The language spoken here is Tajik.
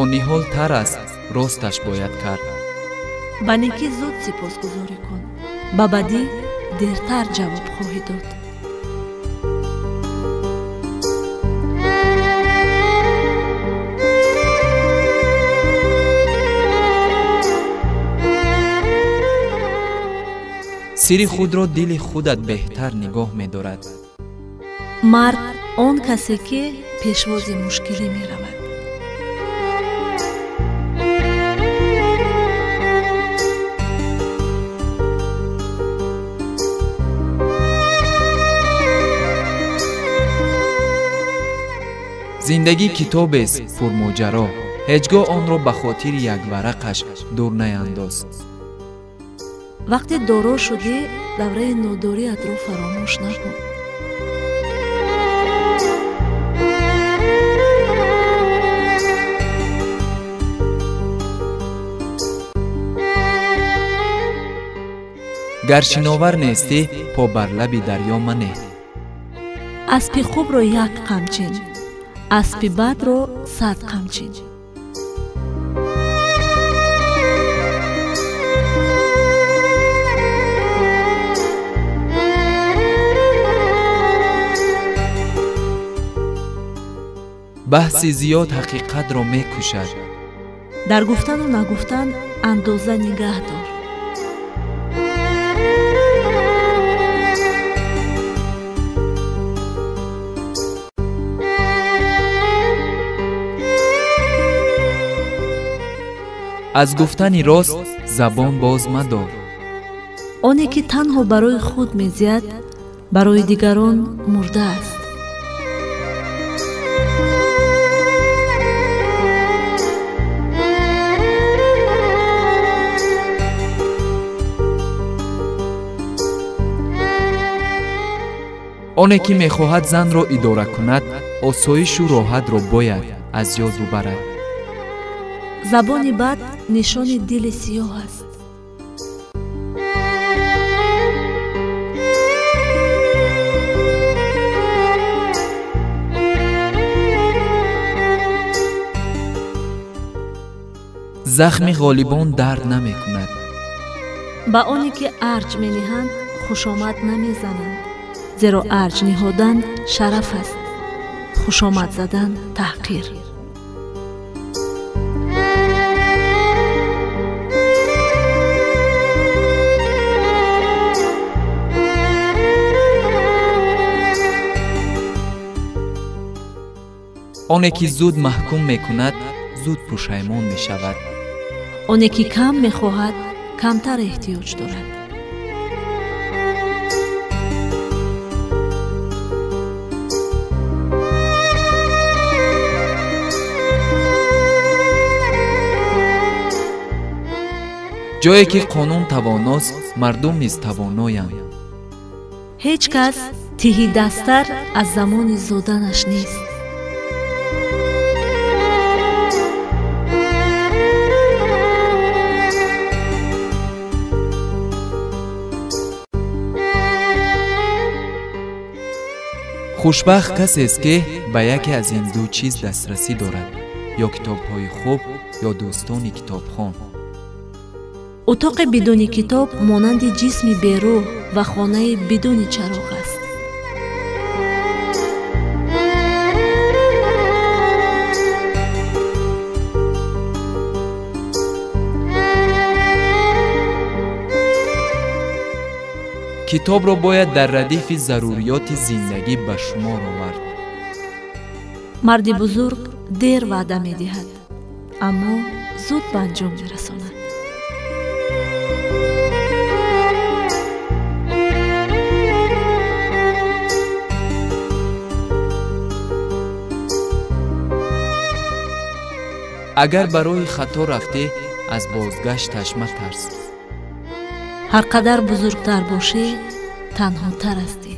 То ниҳол тар аст, росташ бояд кард. Ба некӣ зуд сипосгузорӣ кун, ба бадӣ дертар ҷавоб хоҳӣ дод. Сири худро дили худат беҳтар нигоҳ медорад. Мард он касе, ки пешвози мушкилӣ меравад. Зиндагӣ китобест пурмоҷаро, ҳеҷ гоҳ онро ба хотири як варақаш дур наяндоз. Вақте доро шудӣ, давраи нодориатро фаромӯш накун. Гар шиновар нестӣ, по бар лаби дарё манеҳ. Аспи хубро як қамчин, аспи бадро 100 қамчин. Баҳси зиёд ҳақиқатро мекушад. Дар гуфтану нагуфтан андоза нигаҳ дор. Аз гуфтани рост забон боз мадор. Оне ки танҳо барои худ мезияд, барои дигарон мурда аст. Оне ки мехоҳад занро идора кунад, осоишу роҳатро бояд аз ёд бубарад. Забони бад нишони дили сиёҳ аст. Захми ғолибон дард намекунад. Ба оне ки арҷ мениҳанд, хушомад намезананд, зеро арҷ ниҳодан шараф аст, хушомад задан таҳқир. Оне ки зуд маҳкум мекунад, зуд пушаймон мешавад. Оне ки кам мехоҳад, камтар эҳтиёҷ дорад. Ҷое ки қонун тавоност, мардум низ тавоноянд. Ҳеҷ кас тиҳидасттар аз замони зоданаш нест. Хушбахт касест, ки ба яке аз ин ду чиз дастрасӣ дорад: ё китобҳои хуб, ё дӯстони китобхон. Утоқи бидуни китоб монанди ҷисми берӯҳ ва хонаи бидуни чароғ аст. Китобро бояд дар радифи заруриёти зиндагӣ ба шумор овард. Марди бузург дер ваъда медиҳад, аммо зуд ба анҷом мерасонад. Агар ба роҳи хато рафтӣ, аз бозгашташ матарс. Ҳар қадар бузургтар бошӣ, танҳотар ҳастӣ.